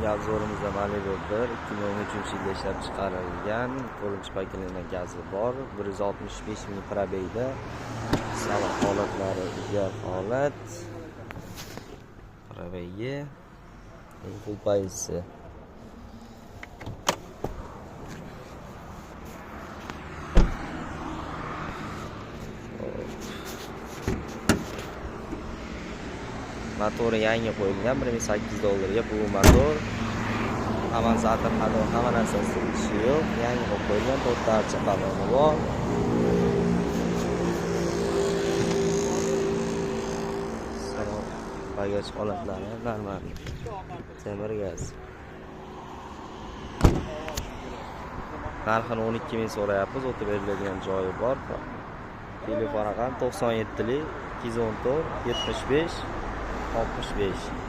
Bugungi obzorimizda Malibu 1 2013-yilda ishlab chiqarilgan, 4-paketlana gazi bor, 165 ming probeyda. Salon holatlari ideal holat. Probeygi pul paysi. Motori yangi qo'yilgan, 1800 dollarga bu motor. Avanzator, hamma narsasi ishi yo'q, yangi qo'yib qo'yilgan, to'rtta archa baloni bor. Salon bagaj holatlari normal. Temir gaz. Narxini 12 ming so'rayapmiz, o'tib beriladigan joyi bor. Telefon raqami 97 214 75 65.